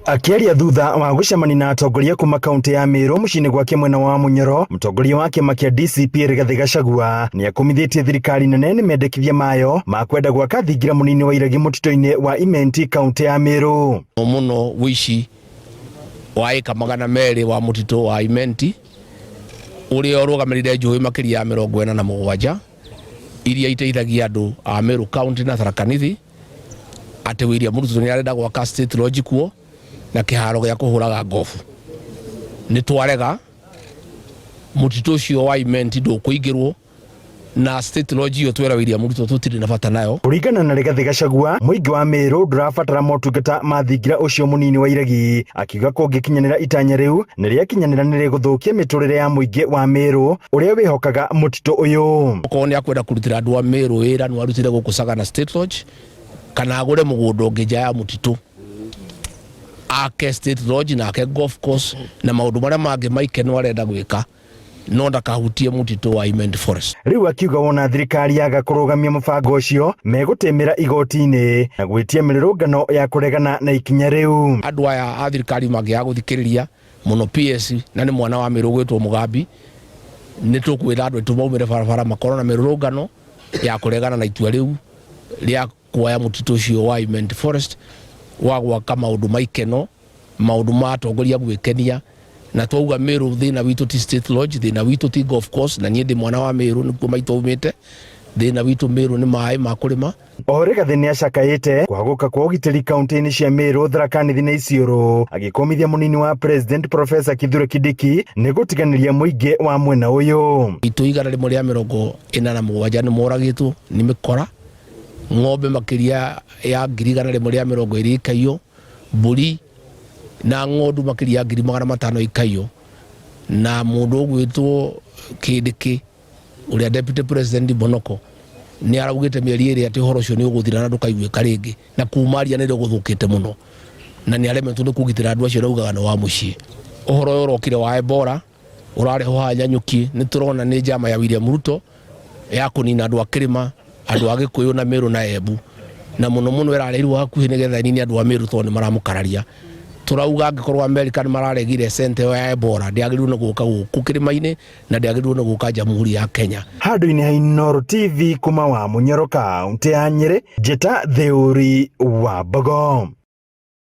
Akĩaria thutha wa gũcemania na atongoria kuma kaunti ya Meru mũciĩ-inĩ gwake mwena wa Munyoro, mũtongoria wa kĩama kĩa DCP Rigathĩ Gachagua nĩ akũmithĩtie thirikari nene nĩ mendekithia mayo ma kwenda gwaka thingira mũnini wa iregi mũtitũ-inĩ wa Imenti kaunti ya Meru. Mũno wĩici wa ĩka 200 wa mũtitũ wa Imenti ũrĩa ũrũgamĩrĩire njũĩ makĩria ya 47 iria iteithagia andũ a Meru County na Tharaka Nithi, atĩ William Ruto nĩ arenda gwaka State Lodge kuo na kĩharo gĩa kũhũraga ngobu. Nĩ twarega, mũtitũ ũcio wa Imenti ndũkũingĩrwo na State Lodge ĩyo twera William Ruto tũtirĩ na bata nayo. Kũringana na Rigathĩ Gachagua, mũingĩ wa Meru ndũrabatara motungata ma thingira ũcio mũnini wa iregi, akiuga kũngĩkinyanĩra itanya rĩu nĩ rĩakinyanĩra nĩ rĩgũthũkia mĩtũrĩre ya mũingĩ wa Meru ũrĩa wĩhokaga mũtitũ ũyũ. Okorwo nĩ akwenda kũrutĩra andũ a Meru wĩra no arutĩre gũkũ Sagana State Lodge kana agũre mũgũnda ũngĩ nja ya mũtitũ ake State Lodge na ake golf course na maũndũ marĩa mangĩ maikeno arenda gwĩka, no ndakahutie mũtitũ wa Imenti Forest. Rĩu akiuga wona thirikari yaga kũrũgamia mũbango ũcio megũtĩmĩra igoti-inĩ na gwĩtia mĩrũrũngano ya kũregana na ikinya rĩu. Andũ aya a thirikari mangĩaga gũthikĩrĩria mũno PS na nĩ mwana wa Meru ũgwĩtwo Mũgambi, nĩ tũkwĩra andũ aitũ maumĩre barabara makorwo na mĩrũrũngano ya kũregana na itua rĩu rĩa kuoya mũtitũ ũcio wa Imenti Forest wa gwaka maũndũ ma ikeno, maũndũ ma atongoria gwĩkenia. Na twauga Meru thĩna witũ ti State Lodge, thĩna witũ ti golf course, na niĩ ndĩ mwana wa Meru nĩkuo maitũ aumĩte. Thĩna witũ Meru nĩ maĩ ma kũrĩma. O Rigathĩ nĩ acakaĩte kwagũka kwa ũgitĩri kaunti-inĩ cia Meru, Tharaka Nithi na Isiolo, agĩkũmithia mũnini wa President Professor Kithure Kindiki nĩ gũtiganĩria mũingĩ wa mwena ũyũ. Itũ 147 nĩ moragĩtwo nĩ mĩkora, ng'ombe makĩria ya 120,000 ikaiywo, mbũri na ng'ondu makĩria ya 500,000 ikaiywo, na mũndũ ũgwĩtwo Kindiki ũrĩa deputy president Bonoko nĩ araugĩte mĩeri 2 atĩ ũhoro ũcio nĩ ũgũthira na ndũkaiguĩka rĩngĩ, na kuma aria nĩ gũthũkĩte mũno na nĩ aremetwo nĩ kũgitĩra andũ acio araugaga nĩ wa mũciĩ. Ũhoro ũyũ ũrokire wa Ebola ũrarehwo haha Nyanyuki, nĩ tũrona nĩ njama ya William Ruto ya kũnina andũ a kĩrĩma, andũ a Gĩkũyũ na Meru na Embu, na mũno mũno ĩrarerirwo hakuhĩ nĩgetha ĩnine andũ a Meru tondũ nĩ maramũkararia. Tũrauga angĩkorwo Amerika nĩ mararegire center ĩyo ya Ebola, ndĩagĩrĩirwo nĩ gũka gũkũ kĩrĩma-inĩ na ndĩagĩrĩirwo nĩ gũka Jamhuri ya Kenya. Handũ-inĩ ha Inooro TV kuma wa Munyoro kaunti ya Nyĩrĩ, Njĩta Theuri wa Mbogo.